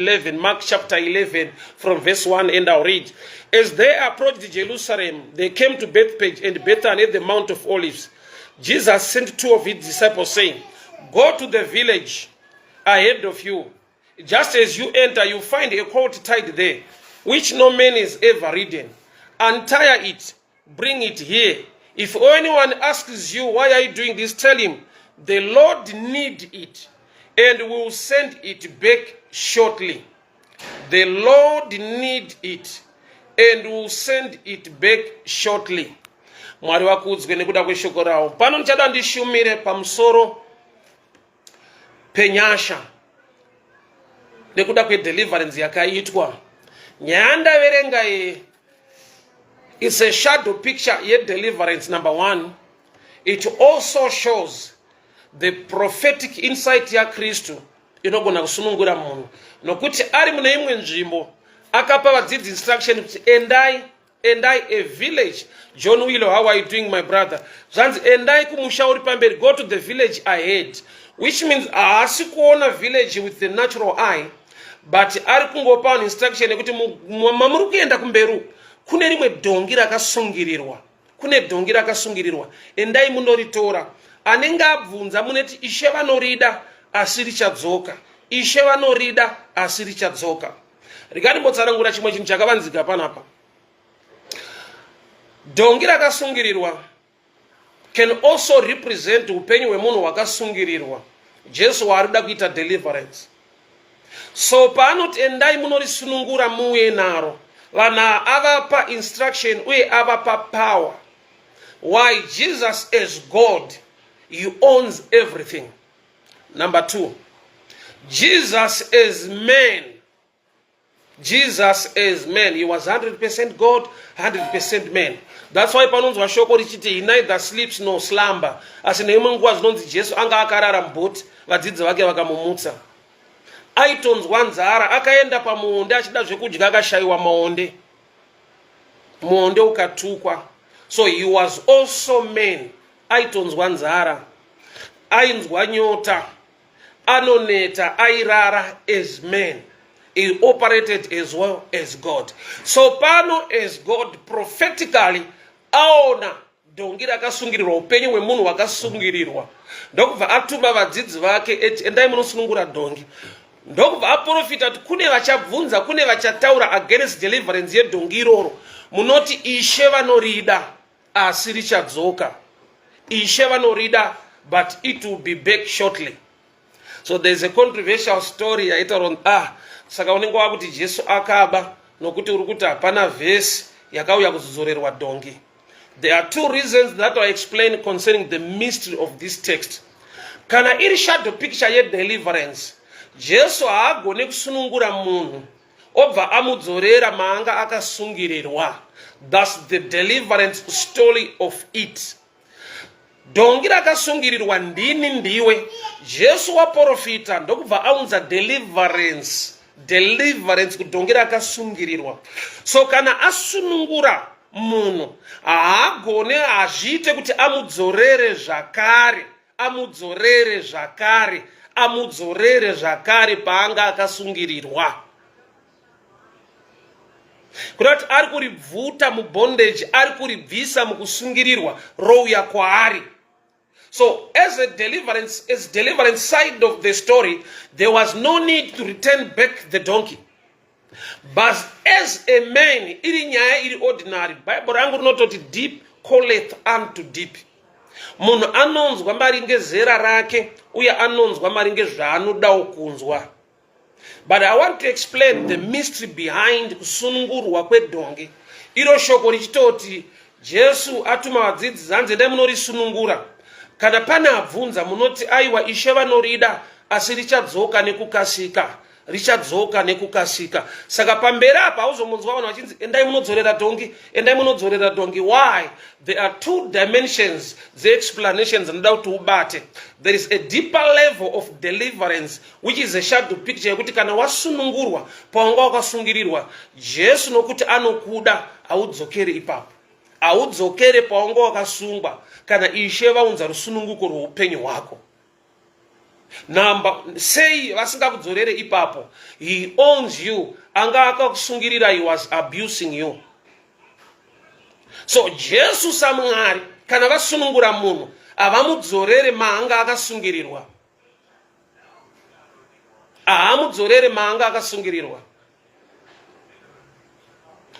11, Mark chapter 11, from verse 1, and I'll read. As they approached Jerusalem, they came to Bethphage and Bethany at the Mount of Olives. Jesus sent two of his disciples, saying, "Go to the village ahead of you. Just as you enter, you find a colt tied there, which no man has ever ridden. Untie it, bring it here. If anyone asks you, 'Why are you doing this?' tell him, 'The Lord need it, and will send it back shortly.'" The Lord need it and will send it back shortly. Mwari vakudzwe nekuda kweshoko ravo. Pano ndichada ndishumire pamusoro penyasha nekuda kwedeliverance yakaitwa. Nyaya ndaverenga iyi is a shadow picture yedeliverance number one. It also shows the prophetic insight yaKristu inogona kusunungura munhu, nokuti ari mune imwe nzvimbo akapa vadzidzi instruction kuti endai, endai a village. John Willow, how are you doing, my brother? Zvanzi endai kumusha uri pamberi, go to the village ahead, which means haasi kuona village with the natural eye, but ari kungopa vanhu instruction yekuti mamuri kuenda kumberi kune rimwe dhongi rakasungirirwa, kune dhongi rakasungirirwa, endai munoritora. Anenge abvunza muneti Ishe vanorida, asi richadzoka. Ishe vanorida, asi richadzoka. Rikanimbotsanangura chimwe chinhu chakavanzika panapa. Dhongi rakasungirirwa can also represent upenyu hwemunhu hwakasungirirwa. Jesu waari kuda kuita deliverance, so paanoti endai munorisunungura muuye naro, vanhu avapa instruction uye avapa power. Why? Jesus as God, he owns everything. Number two, Jesus as man. Jesus as man, he was 100% God, 100% man. That's why panonzwa shoko richiti he neither sleeps nor slumber, asi neimwe nguva zvinonzi Jesu anga akarara mubhoti, vadzidzi vake vakamumutsa. Aitonzwa nzara, akaenda pamuonde achida zvekudya, akashayiwa maonde, muonde ukatukwa. So he was also man. Aitonzwa nzara, ainzwa nyota, anoneta, airara. As man he operated as well as God. So pano as God, prophetically aona dhongi rakasungirirwa, upenyu hwemunhu hwakasungirirwa, ndokubva atuma vadzidzi vake eti endai munosunungura dhongi. Ndokubva aprofita kuti kune vachabvunza, kune vachataura against deliverance yedhongi iroro, munoti Ishe vanorida, asi richadzoka. Ishe vanorida, but it will be back shortly. So there's a controversial story yaitaura, ah, saka unenge wakuti Jesu akaba nokuti uri kuti hapana vhesi yakauya kuzodzorerwa dhongi. There are two reasons that I explain concerning the mystery of this text. Kana iri shadow picture yedeliverance, Jesu haagone kusunungura munhu obva amudzorera maanga akasungirirwa. Thats the deliverance story of it. Dhongi rakasungirirwa ndini, ndiwe. Jesu waprofita, ndokubva aunza deliverance, deliverance kudhongi rakasungirirwa. So kana asunungura munhu, haagone, hazviite kuti amudzorere zvakare, amudzorere zvakare, amudzorere zvakare paanga akasungirirwa. Kuda kuti ari kuribvuta mubondage, ari kuribvisa mukusungirirwa, rouya kwaari. So as a deliverance, as deliverance side of the story, there was no need to return back the donkey. But as a man, iri nyaya iri ordinary, Bible rangu rinototi deep calleth unto deep. Munhu anonzwa maringe zera rake uye anonzwa maringe zvaanodawo kunzwa. But I want to explain the mystery behind kusunungurwa kwedhongi. Iro shoko richitoti Jesu atuma vadzidzi, zanzi endai munorisunungura. Kana pane abvunza, munoti aiwa, Ishe vanorida, asi richadzoka nekukasika, richadzoka nekukasika. Saka pamberi apa hauzomunzwa vanhu vachinzi endai munodzorera dhongi, endai munodzorera dhongi. Why? There are two dimensions dzeexplanations anoda kuti ubate. There is a deeper level of deliverance, which is a shadow picture yekuti kana wasunungurwa pawanga wakasungirirwa, Jesu nokuti anokuda, haudzokeri ipapo, haudzokere pawanga wakasungwa kana Ishe vaunza rusununguko rweupenyu hwako. Number sei vasingakudzorere ipapo? He owns you. Anga akakusungirira, he was abusing you. So Jesu saMwari, kana vasunungura munhu, havamudzorere maanga akasungirirwa. Haamudzorere maanga akasungirirwa.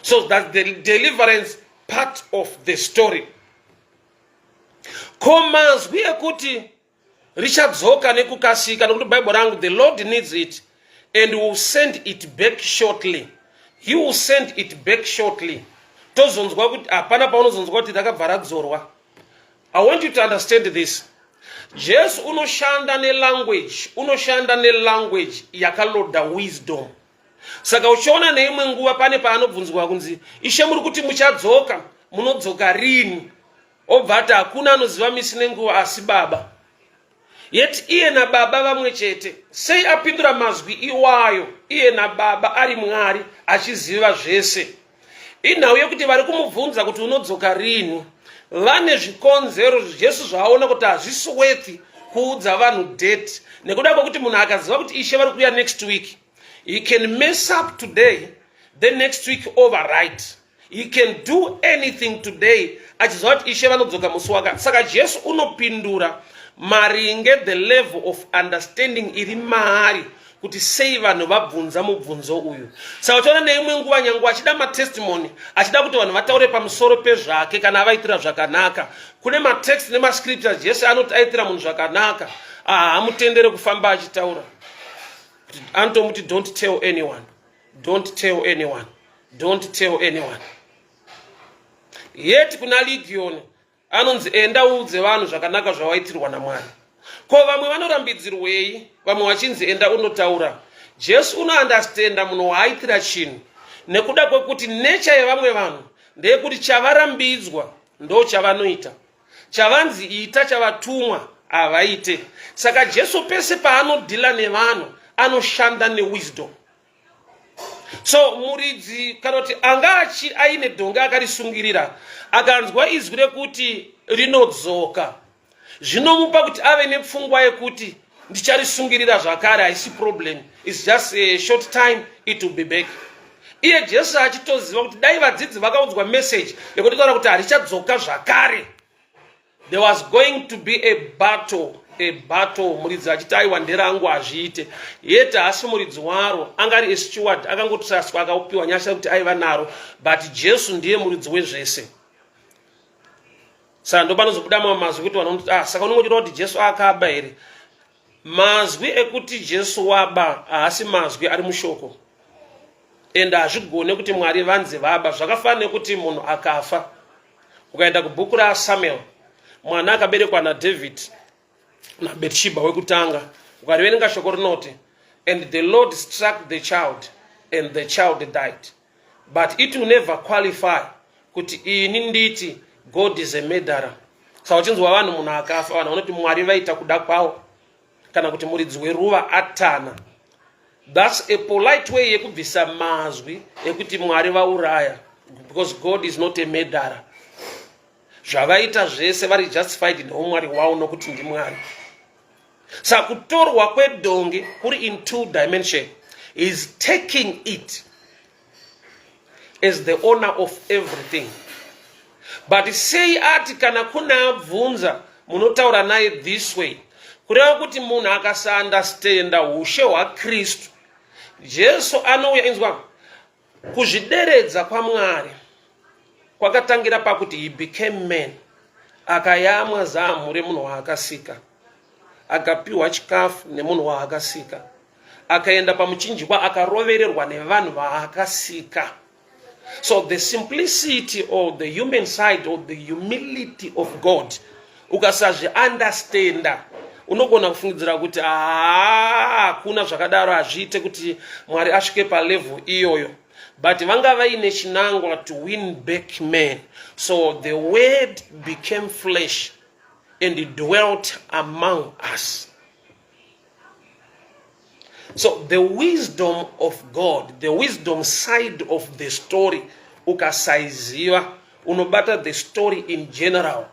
So that's the deliverance part of the story. Ko mazwi ekuti richadzoka nekukasika, nokuti Bible rangu, "The Lord needs it and will send it back shortly." He will send it back shortly. Tozonzwa kuti hapana paunozonzwa kuti rakabva radzorwa. I want you to understand this. Jesu unoshanda nelanguage, unoshanda nelanguage yakaloda wisdom. Saka uchiona neimwe nguva pane paanobvunzwa kunzi, "Ishe, muri kuti muchadzoka, munodzoka rini?" Obva ati, "Hakuna anoziva misi nenguva asi Baba." Yet iye naBaba vamwe chete. Sei apindura mazwi iwayo, iye naBaba ari Mwari achiziva zvese? Inhau yekuti vari kumubvunza kuti unodzoka rini vane zvikonzero. Jesu zvaaona kuti hazvisi worth kuudza vanhu date, nekuda kwekuti munhu akaziva kuti Ishe vari kuuya next week, he can mess up today, then next week overwrite. He can do anything today achiziva kuti Ishe vanodzoka musi wakati. Saka Jesu unopindura maringe the level of understanding iri maari kuti sei vanhu vabvunza mubvunzo uyu. Saka uchiona neimwe nguva, nyange achida matestimony, achida kuti vanhu vataure pamusoro pezvake kana avaitira zvakanaka, kune matext nemascriptures Jesu anoti aitira munhu zvakanaka, haamutendere kufamba achitaura. Anotomuti, "Don't tell anyone, don't tell anyone, don't tell anyone." Yet kuna Legion anonzi, "Enda uudze vanhu zvakanaka zvawaitirwa naMwari." Ko vamwe vanorambidzirwei, vamwe vachinzi enda unotaura? Jesu unounderstanda munhu waaitira chinhu, nekuda kwekuti nature yevamwe vanhu ndeyekuti chavarambidzwa ndo chavanoita, chavanzi ita, chavatumwa havaite. Saka Jesu pese paanodeala nevanhu anoshanda newisdom. So muridzi, kana kuti anga achi aine dhongi akarisungirira, akanzwa izwi rekuti rinodzoka, zvinomupa kuti ave nepfungwa yekuti ndicharisungirira zvakare, haisi problem, it's just a short time, it will be back. Iye Jesu achitoziva kuti dai vadzidzi vakaudzwa message yekuti taura kuti harichadzoka zvakare, there was going to be a battle, a battle. Muridzi achiti, "Aiwa, nderangu, hazviite." Yet haasi muridzi waro, angari asteward, akangotrustwa, akapiwa nyasha kuti aiva naro, but Jesu ndiye muridzi wezvese. Saka ndo panozobuda mamwe mazwi kuti vanoti, "Ah, saka unongochida kuti Jesu akaba here?" Mazwi ekuti Jesu waba haasi mazwi ari mushoko, ende hazvigone kuti Mwari vanzi vaba. Zvakafanana nekuti munhu akafa, ukaenda kubhuku raSamuel, mwana akaberekwa naDavid naBetsheba wekutanga, ukariverenga shoko rinoti, "And the Lord struck the child and the child died." But it will never qualify kuti ini nditi God is a murderer. Saka uchinzwa vanhu, munhu akafa, vanhu vanoti Mwari vaita kuda kwavo, kana kuti muridzi weruva atana. That's a polite way yekubvisa mazwi ekuti Mwari vauraya, because God is not a murderer. Zvavaita zvese vari justified neumwari hwavo, nokuti ndiMwari. Saka kutorwa kwedhongi kuri in two dimension. Is taking it as the owner of everything. But sei ati kana kuna abvunza munotaura naye this way? Kureva kuti munhu akasaunderstanda ushe hwaKristu, Jesu anouya. Inzwa, kuzvideredza kwaMwari kwakatangira pakuti he became man, akayamwa zamu remunhu waakasika, akapiwa chikafu nemunhu waakasika, akaenda pamuchinjikwa, akarovererwa nevanhu vaakasika. So the simplicity or the human side or the humility of God, ukasazviunderstanda, unogona kufungidzira kuti haa, hakuna zvakadaro, hazviite kuti Mwari asvike palevel iyoyo. But vanga vaine chinangwa to win back man. So the Word became flesh and dwelt among us. So the wisdom of God, the wisdom side of the story, ukasaiziva, unobata the story in general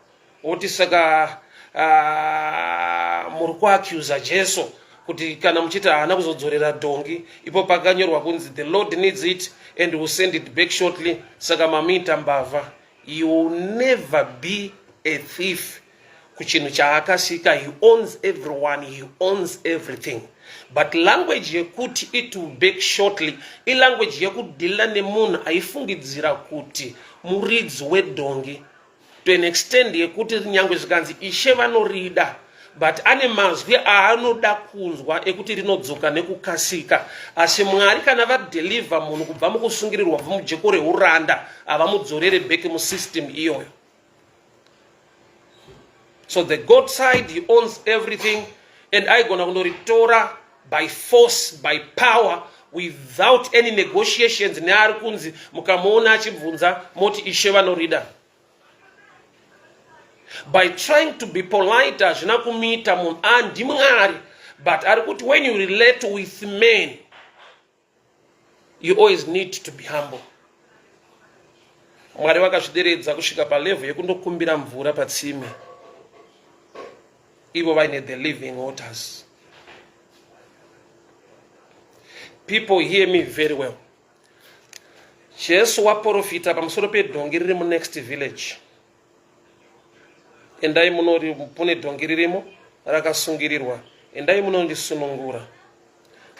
woti saka muri kuaccusa Jesu kuti kana muchiti haana kuzodzorera dhongi, ipo pakanyorwa kunzi the Lord needs it and will send it back shortly, saka mamuita mbavha. You will never be a thief kuchinhu chaakasika. He owns everyone, he owns everything. But language yekuti it will back shortly ilanguage yekudhila nemunhu aifungidzira kuti muridzi wedhongi to an extent yekuti nyangwe zvikanzi ishe vanorida, but ane mazwi aanoda kunzwa ekuti rinodzoka nekukasika. Asi Mwari kana vadeliver munhu kubva mukusungirirwa, kubva mujeko reuranda, havamudzorere back musystem iyoyo. So the God side, he owns everything and aigona kundoritora by force, by power, without any negotiations neari kunzi mukamuona achibvunza moti ishe vanorida. By trying to be polite hazvina kumuita munhu andimwari, but ari kuti when you relate with men you always need to be humble. Mwari vakazvideredza kusvika palevel yekundokumbira mvura patsime, ivo vaine the living waters. People, hear me very well. Jesu waprofita pamusoro pedhongi riri munext village. Endai munori, mune dhongi ririmo rakasungirirwa, endai munondisunungura.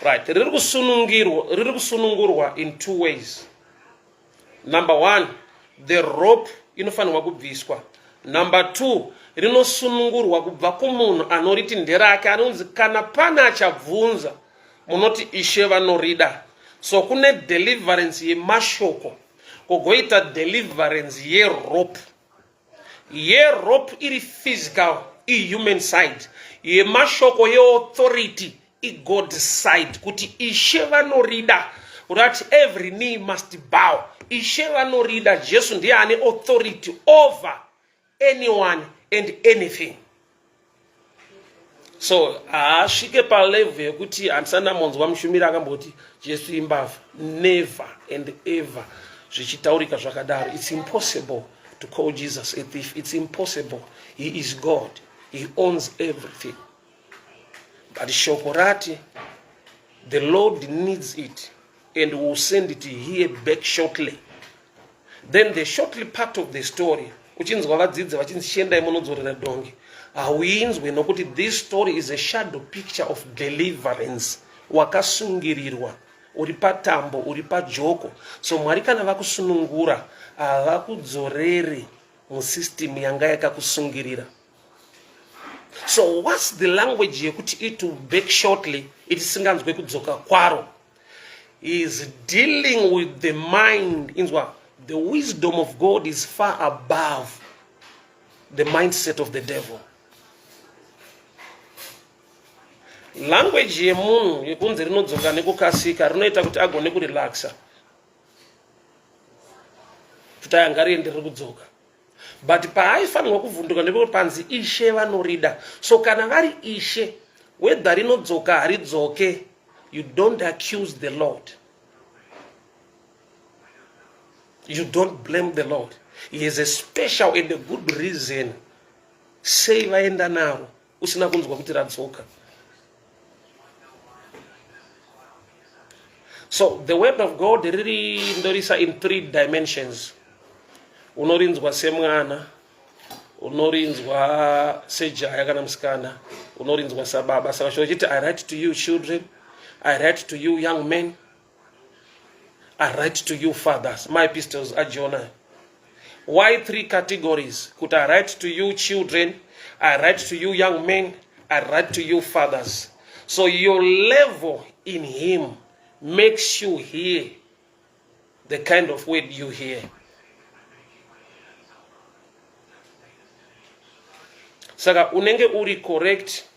Right, riri kusunungirwa, riri kusunungurwa in two ways. Number one, the rope inofanirwa kubviswa. Number two, rinosunungurwa kubva kumunhu anoriti nderake, anonzi kana pane achabvunza munoti ishe vanorida. So kune deliverance yemashoko, kugoita deliverance yerope. Yerope iri physical, ihuman side. Yemashoko yeauthority igod side, kuti ishe vanorida, kuti every knee must bow. Ishe vanorida. Jesu ndiye ane authority over anyone and anything. So haasvike palevel yekuti handisana monzwa mushumiri akamboti Jesu imbavha. Never and ever zvichitaurika zvakadaro. It's impossible to call Jesus a thief. It's impossible. He is God, he owns everything. But shoko rati the Lord needs it and will send it here back shortly. Then the shortly part of the story, uchinzwa vadzidzi vachinzi chiendai munodzorera dhongi, hauinzwe, nokuti this story is a shadow picture of deliverance. Wakasungirirwa, uri patambo, uri pajoko. So Mwari kana vakusunungura, havakudzoreri musystem yanga yakakusungirira. So what's the language yekuti it will back shortly, itisinganzwe kudzoka kwaro? Is dealing with the mind. Inzwa, the wisdom of God is far above the mindset of the devil. Language yemunhu yekunzi rinodzoka nekukasika rinoita kuti agone kurelaxa, kuti aya ngariende, riri kudzoka. But paaifanirwa kuvhunduka ndepekuti panzi ishe vanorida. So kana vari ishe, whether rinodzoka haridzoke, you don't accuse the Lord, you don't blame the Lord. He has a special and a good reason sei vaenda naro usina kunzwa kuti radzoka. So the word of God riri ndorisa in three dimensions. Unorinzwa semwana, unorinzwa sejaya kana musikana, unorinzwa sababa. Saka shoko chiti, "I write to you children, I write to you young men, I write to you fathers." My epistles aJona. Why three categories? Kuti I write to you children, I write to you young men, I write to you fathers. So your level in him makes you hear the kind of word you hear. Saka unenge uri correct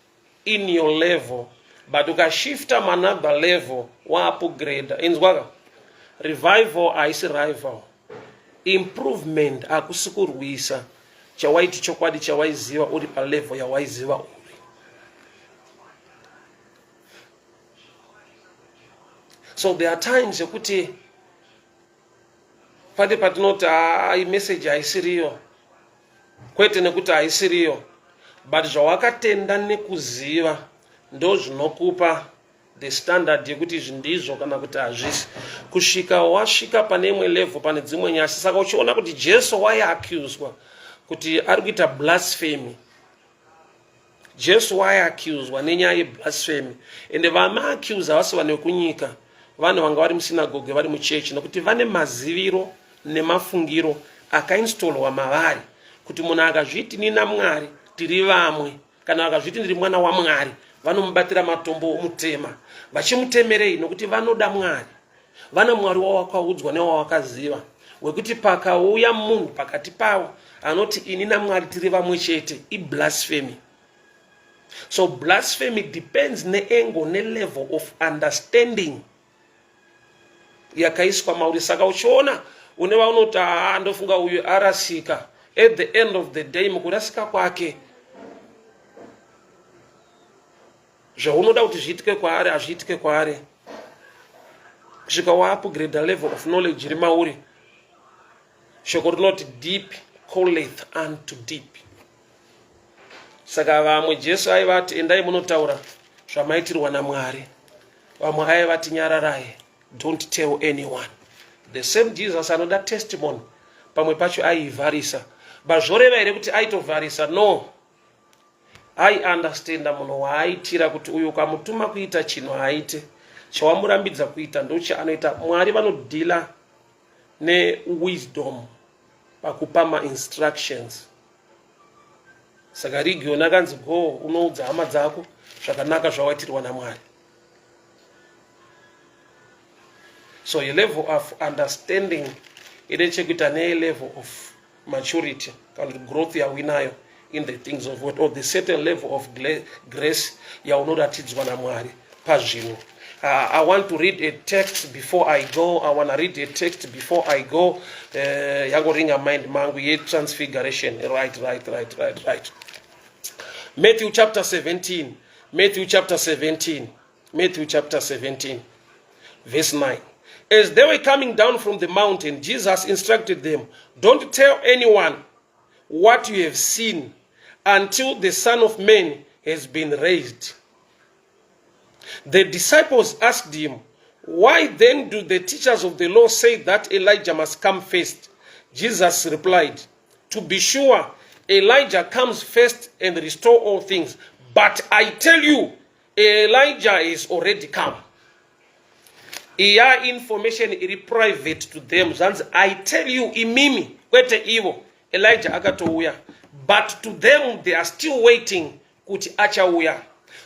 in your level, but ukashifta manother level, waupgrade. Inzwaka, revival haisi rival. Improvement hakusi kurwisa chawaiti chokwadi chawaiziva uri palevel yawaiziva uri. So there are times yekuti pane patinoti, "Hai, message haisiriyo." Kwete nekuti haisiriyo, But zvawakatenda nekuziva ndozvinokupa the standard yekuti izvi ndizvo kana kuti hazvisi kusvika wasvika pane imwe level pane dzimwe nyasha saka uchiona kuti jesu waiaccuswa kuti ari kuita blasphemy jesu waiaccuswa nenyaya yeblasphemy ende vamaaccuse havasi vanhu vekunyika vanhu vanga vari musinagoge vari muchechi nokuti vane maziviro nemafungiro akainstallwa mavari kuti munhu akazviti nina mwari tiri vamwe kana vakazviti ndiri mwana wamwari vanomubatira matombo omutema vachimutemerei nokuti vanoda mwari vana mwari wawakaudzwa newawakaziva wekuti pakauya munhu pakati pavo anoti ini namwari tiri vamwe chete iblasphemy so blasphemy depends neengo nelevel of understanding yakaiswa mauri saka uchiona une vaunoti haa ndofunga uyu arasika at the end of the day mukurasika kwake zvaunoda kuti zviitike kwaari hazviitike kwaari kusvika waupgrade level of knowledge iri mauri shoko rinoti deep calleth unto deep saka vamwe jesu aivati endai munotaura zvamaitirwa namwari vamwe aivati nyararai don't tell anyone the same jesus anoda testimony pamwe pacho aiivharisa but zvoreva here kuti aitovharisa no aiunderstanda munhu waaitira kuti uyu ukamutuma kuita chinhu haaite chawamurambidza kuita ndochaanoita mwari vanodhila newisdom pakupa mainstructions saka rigioni akanzi go unoudza hama dzako zvakanaka zvawaitirwa namwari so a level of understanding ine chekuita nelevel of maturity kana kuti growth yauinayo in the things of god or the certain level of grace yaunoratidzwa namwari pazvinhu Uh, I want to read a text before I go. I want to read a text before I go. Uh, yangoringa mind mangu ye transfiguration. Right, right, right, right, right. Matthew chapter 17. Matthew chapter 17. Matthew chapter 17, verse 9. As they were coming down from the mountain, Jesus instructed them, Don't tell anyone what you have seen until the Son of Man has been raised. The disciples asked him, Why then do the teachers of the law say that Elijah must come first? Jesus replied, To be sure, Elijah comes first and restore all things. But I tell you, Elijah is already come. Iya information iri private to them zvanzi I tell you imimi kwete ivo Elijah akatouya but to them they are still waiting kuti achauya.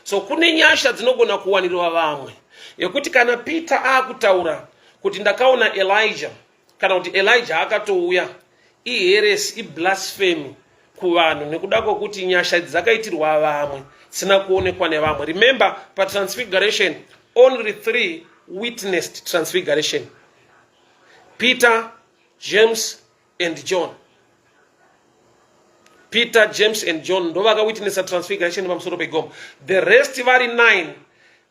So kune nyasha dzinogona kuwanirwa vamwe yekuti kana Peter akutaura kuti ndakaona Elijah kana kuti Elijah akatouya iheresi iblasphemy kuvanhu nekuda kwekuti nyasha idzi dzakaitirwa vamwe dzisina kuonekwa nevamwe remember patransfiguration only three witnessed transfiguration peter james and john peter james and john ndovakawitnessa transfiguration pamusoro pegomo the rest vari nine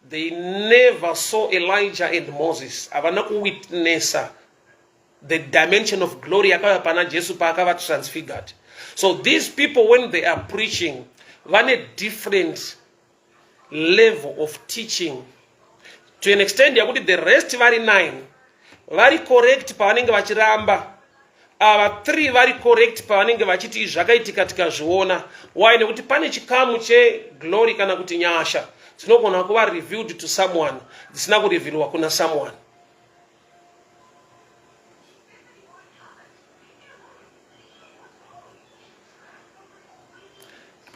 they never saw elijah and moses havana kuwitnessa the dimension of glory yakauya pana jesu paakava transfigured so these people when they are preaching vane different level of teaching to an extent yakuti the rest vari nine vari correct pavanenge vachiramba ava three vari correct pavanenge vachiti izvi zvakaitika tikazviona why nekuti pane chikamu cheglory kana kuti nyasha dzinogona kuva revealed to someone dzisina kurevealwa kuna someone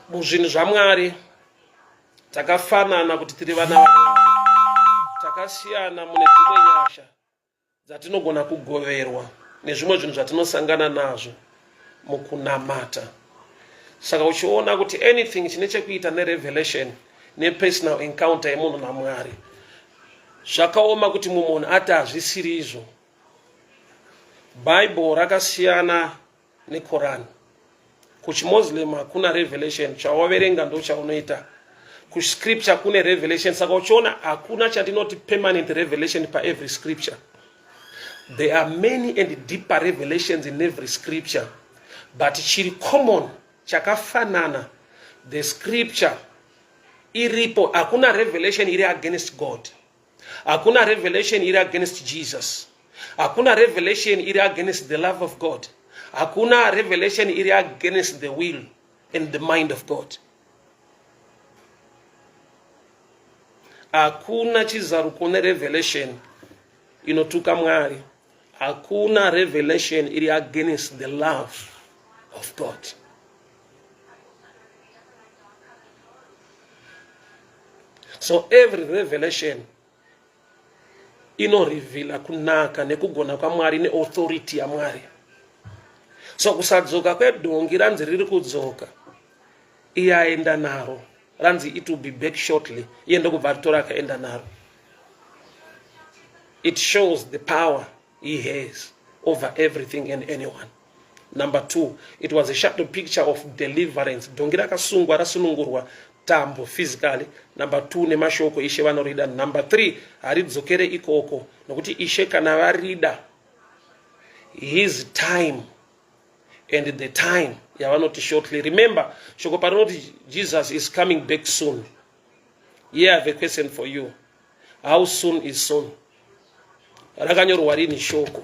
muzvinhu zvamwari takafanana kuti tiri vana vamwari takasiyana mune dzimwe nyasha dzatinogona kugoverwa nezvimwe zvinhu zvatinosangana nazvo mukunamata saka uchiona kuti anything chine chekuita nerevelation nepersonal encounter yemunhu namwari zvakaoma kuti mumwe munhu ati hazvisiri izvo bible rakasiyana nekoran kuchimuslim hakuna revelation chawaverenga ndochaunoita kuscripture kune revelation saka uchiona hakuna chandinoti permanent revelation paevery scripture there are many and deeper revelations in every scripture but chiri common chakafanana The scripture iripo, hakuna revelation iri against God, hakuna revelation iri against Jesus, hakuna revelation iri against the love of God, hakuna revelation iri against the will and the mind of God. Hakuna chizaruko nerevelation inotuka Mwari. Hakuna revelation iri against the love of God. So every revelation inorivhila kunaka nekugona kwaMwari neauthority yaMwari. So kusadzoka kwedhongi ranzi riri kudzoka, iye aenda naro, ranzi it will be back shortly, iye ndokubva aritora akaenda naro. It shows the power he has over everything and anyone. Number 2, it was a shadow picture of deliverance. Dhongi rakasungwa rasunungurwa tambo physically. Number 2, nemashoko Ishe vanorida. Number 3, haridzokere ikoko nokuti Ishe kana varida, his time and the time yavanoti shortly. Remember, shoko parinoti Jesus is coming back soon. Here I have a question for you. How soon is soon? Rakanyorwa rini shoko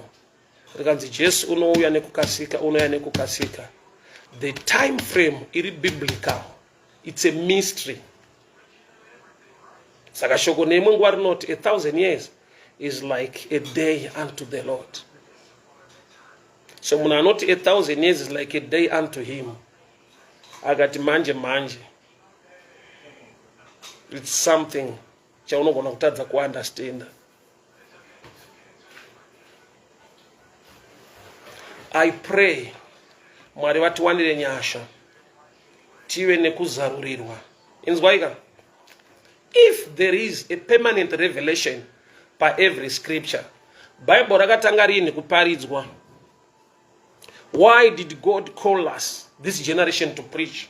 rikanzi Jesu unouya nekukasika, unouya nekukasika? The time frame iri biblical, it's a mystery. Saka shoko neimwe nguva rinoti 1,000 years is like a day unto the Lord. So munhu anoti 1,000 years is like a day unto him, akati manje manje, it's something chaunogona kutadza kuunderstanda. I pray Mwari vatiwanire nyasha tive nekuzarurirwa. Inzwaika, if there is a permanent revelation paevery scripture, Bible rakatanga rini kuparidzwa? Why did God call us this generation to preach?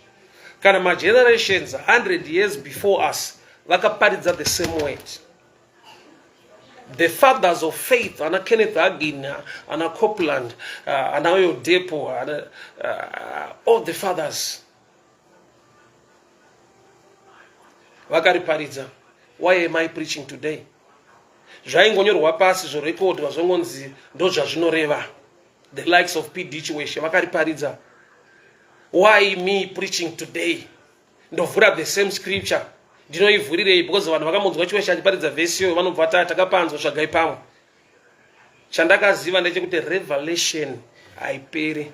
Kana magenerations 100 years before us vakaparidza the same word. The fathers of faith, ana Kenneth Hagin, ana Copeland, ana Oyedepo, ana, all the fathers vakariparidza. Why am I preaching today? Zvaingonyorwa pasi zvorekodwa zvongonzi ndozvazvinoreva. The likes of PD Chiweshe vakariparidza. Why me preaching today? Ndovhura the same scripture, ndinoivhurirei? Because vanhu vakamunzwa Chiweshe achiparidza vhesi iyoyo, vanobva ta takapanzwa, tsvagai pamwe. Chandakaziva ndechekuti revelation haiperi.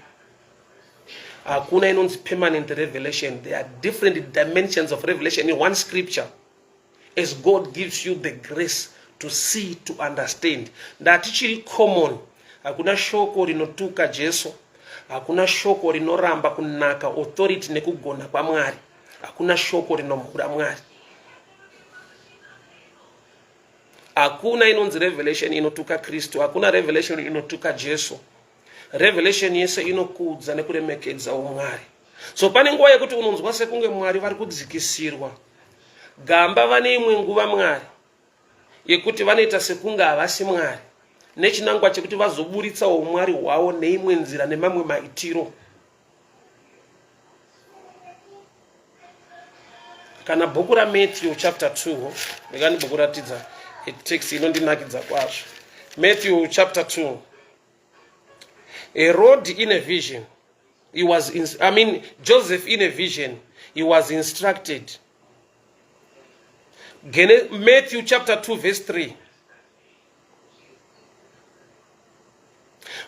Hakuna inonzi permanent revelation. There are different dimensions of revelation in one scripture, as God gives you the grace to see, to understand. Ndati chiri common, hakuna shoko rinotuka Jesu, hakuna shoko rinoramba kunaka, authority nekugona kwaMwari, hakuna shoko rinomhura Mwari, hakuna inonzi revelation inotuka Kristu, hakuna revelation inotuka Jesu. Revelation yese inokudza nekuremekedza umwari. So pane nguva yekuti unonzwa sekunge Mwari vari kudzikisirwa. Gamba vane imwe nguva Mwari yekuti vanoita sekunge havasi Mwari, nechinangwa chekuti vazoburitsa umwari hwavo neimwe nzira nemamwe maitiro. Kana bhuku raMatthew chapter 2, ndikandimbokuratidza text inondinakidza kwazvo. Matthew chapter 2, Herod in a vision, he was in, I mean Joseph in a vision, he was instructed. Matthew chapter 2 verse 3.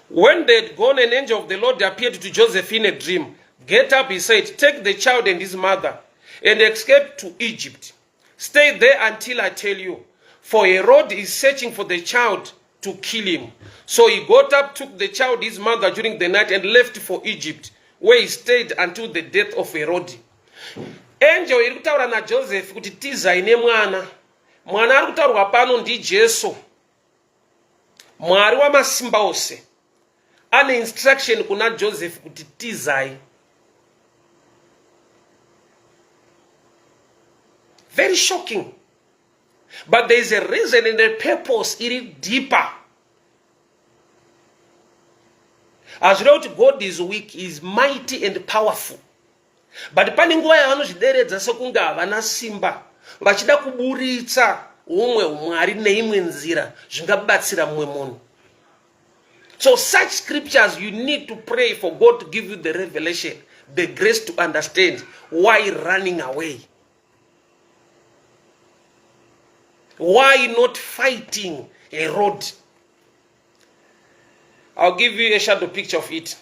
When they had gone, an angel of the Lord appeared to Joseph in a dream. Get up, he said, take the child and his mother and escape to Egypt. Stay there until I tell you. For Herod is searching for the child to kill him. So he got up, took the child, his mother, during the night and left for Egypt, where he stayed until the death of Herod. Angel iri kutaura naJoseph kuti tizai nemwana. Mwana ari kutaurwa pano ndiJesu. Mwari wamasimba ose ane instruction kuna Joseph kuti tizai. Very shocking. But there is a reason and a purpose iri deeper. Hazvireva kuti God is weak, he is mighty and powerful. But pane nguva yavanozvideredza sekunge havana simba, vachida kuburitsa humwe umwari neimwe nzira zvingabatsira mumwe munhu. So such scriptures you need to pray for God to give you the revelation, the grace to understand why running away. Why not fighting a road? I'll give you a shadow picture of it.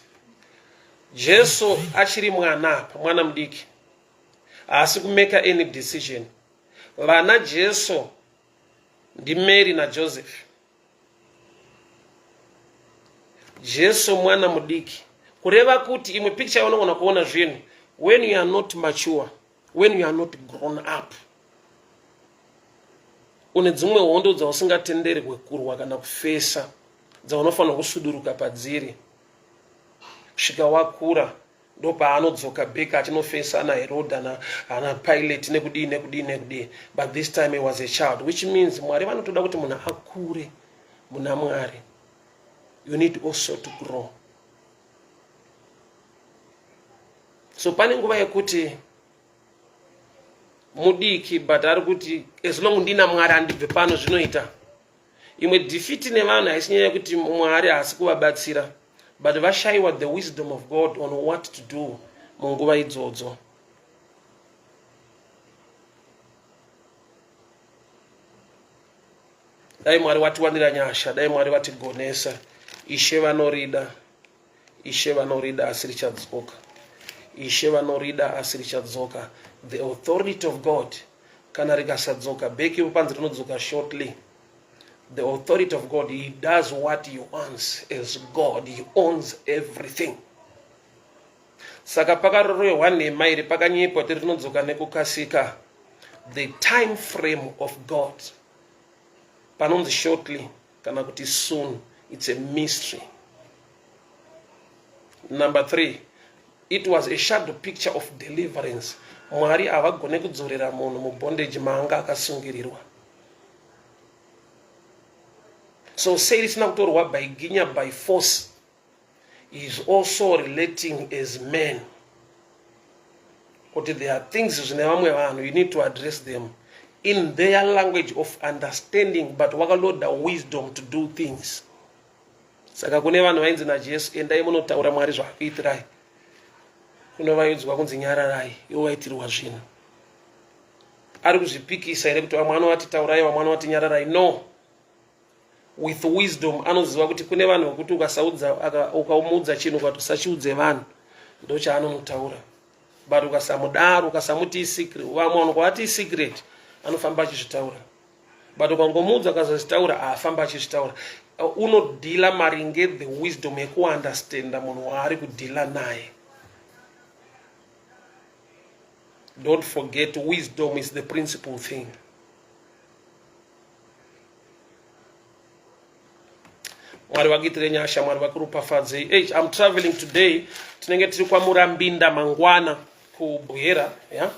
Jesu achiri mwana apa, mwana mudiki. Haasi kumeka any decision. Vana Jesu ndiMary naJoseph. Jesu mwana mudiki. Kureva kuti imwe picture yaunogona kuona zvinhu when you are not mature, when you are not grown up. Une dzimwe hondo dzausingatenderwe kurwa kana kufesa dzaunofanirwa kusuduruka padziri kusvika wakura ndopaanodzoka back achinofesa ana Herod ana Pilate nekudii nekudii nekudii, but this time he was a child, which means Mwari vanotoda kuti munhu akure muna Mwari. You need also to grow. So pane nguva yekuti mudiki but ari kuti as long ndina Mwari handibve pano. Zvinoita imwe defeat nevanhu haisi nyaya yekuti Mwari haasi kuvabatsira, but vashayiwa the wisdom of God on what to do munguva idzodzo. Dai Mwari watiwanira nyasha, dai Mwari vatigonesa. Ishe vanorida, Ishe vanorida, asi richadzoka. Ishe vanorida, asi richadzoka. The authority of God, kana rikasadzoka back ipo panzi rinodzoka shortly. The authority of God, he does what he wants as God. He owns everything. Saka pakarorohwa nhema iri, pakanyepwa kuti rinodzoka nekukasika. The time frame of God, panonzi shortly kana kuti soon, it's a mystery. Number 3, it was a shadow picture of deliverance. Mwari havagone kudzorera munhu mubondage maanga akasungirirwa. So sei risina kutorwa by ginya, by force? He is also relating as men kuti there are things zvine vamwe vanhu, you need to address them in their language of understanding, but wakaloda wisdom to do things. Saka kune vanhu vainzi naJesu, endai munotaura Mwari zvaakuitirai. Kune vaiudzwa kunzi nyararai, ivo vaitirwa zvinhu. Ari kuzvipikisa here kuti vamwe anovati taurai, vamwe anovati nyararai? No. With wisdom anoziva kuti kune vanhu vekuti ukasaudza, ukamuudza chinhu ukati usachiudze vanhu, ndochaanonotaura. But ukasamudaro, ukasamuti isecret, vamwe vanhu kwavati isecret, anofamba achizvitaura. But ukangomuudza akazozvitaura, haafamba achizvitaura. Unodhila maringe the wisdom yekuunderstanda munhu waari kudhila naye. Don't forget, wisdom is the principal thing. Mwari vakuitire nyasha, Mwari vakuropafadzei. Hey, I'm traveling today. Tinenge tiri kwaMurambinda mangwana kuBuhera. Yeah?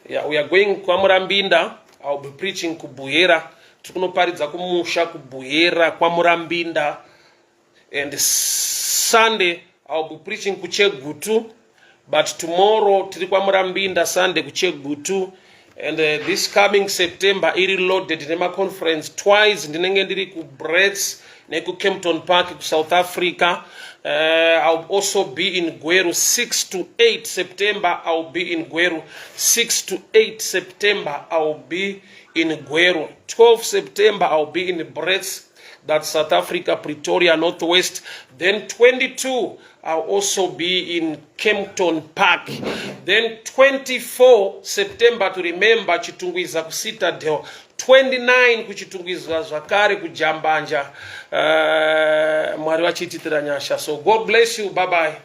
Yeah, we are going kwaMurambinda. I'll be preaching kuBuhera. Tiri kunoparidza kumusha kuBuhera kwaMurambinda. And Sunday I'll be preaching kuChegutu, but tomorrow tiri kwaMurambinda, Sunday kuChegutu. And this coming September iri loaded nemaconference twice. Ndinenge ndiri kuBrets nekuCampton Park kuSouth Africa. I'll also be in Gweru 6 to 8 September. I'll be in Gweru 6 to 8 September. I'll be in Gweru 12 September. I'll be in Brets, that's South Africa, Pretoria, Northwest. Then 22, I'll also be in Kempton Park. Then 24 September, to remember, Chitungwiza kuCitadel. 29 kuChitungwiza zvakare kuJambanja. Mwari vachiititira nyasha. So God bless you. Bye bye.